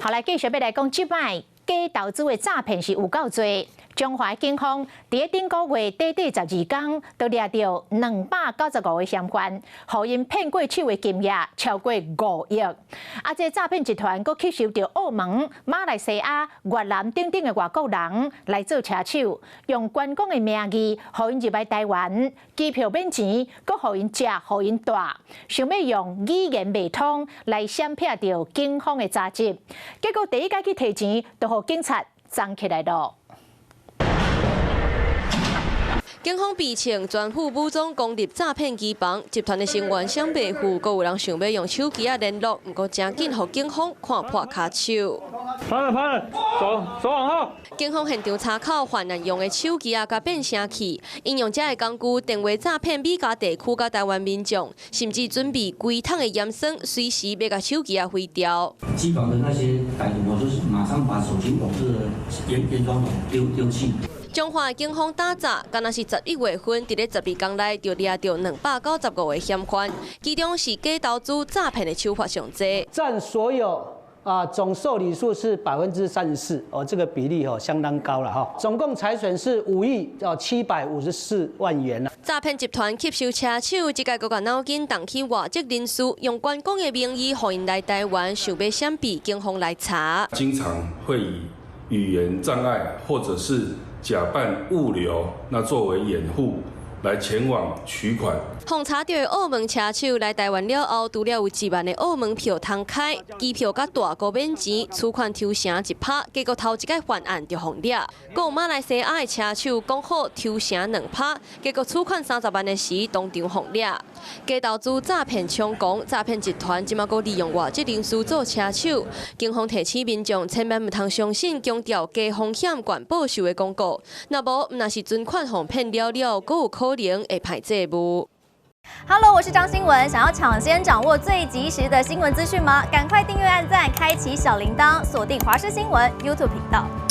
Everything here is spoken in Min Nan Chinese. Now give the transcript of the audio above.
好，來繼續欲來講，這擺假投資的詐騙是有夠濟。彰化警方佇咧頂個月短短12工，就掠著295個嫌犯，予𪜶騙過手的金額超過5億。啊，這詐騙集團閣吸收著澳門、馬來西亞、越南等等的外國人來做車手，用觀光的名義，予𪜶入來台灣，機票免錢，閣予𪜶食，予𪜶蹛，想欲用語言袂通來閃避著警方的查緝，結果第一擺去提錢，就予警察摠起來囉。警方逼稱全副武裝攻入詐騙機房，集團的成員想袂赴，閣有人想欲用手機仔聯絡，毋過誠緊予警方看破跤手。拍了拍了，手手往後。警方現場查扣犯案用的手機仔佮變聲器，𪜶用這个工具電話詐騙美加地區佮台灣民眾，甚至準備規桶的鹽酸，隨時欲共手機仔毀掉。機房的那些歹徒，就是馬上把手機往這個鹽酸桶丟棄。彰化警方打詐，敢若是11月份，佇咧12工內就掠著295個嫌犯，其中是假投資詐騙的手法上濟。佔所有總受理數是34%，哦，這個比例哦相當高了哈。總共財損是5億754萬元啦。詐騙集團吸收車手，這擺閣共腦筋動去外籍人士，用觀光的名義，予𪜶來台灣，想欲閃避警方來查。經常會以語言障礙，或者是假扮物流，那作為掩護來前往取款。予查著的澳門車手來台灣了後，除了有1萬的澳門票通開，機票佮蹛閣免錢，取款抽成1趴，結果頭一擺犯案就予掠。閣有馬來西亞的車手講好抽成2趴，結果取款30萬的時當場予掠。假投資詐騙猖狂，詐騙集團這馬閣利用外籍人士做車手。警方提醒民眾千萬毋通相信強調低風險懸報酬的廣告，若無毋但是存款予騙了了，閣有可能會歹債務。 Hello，我是張新文。想要搶先掌握最及時的新聞資訊嗎？趕快訂閱、按讚、開啟小鈴鐺，鎖定華視新聞 YouTube 頻道。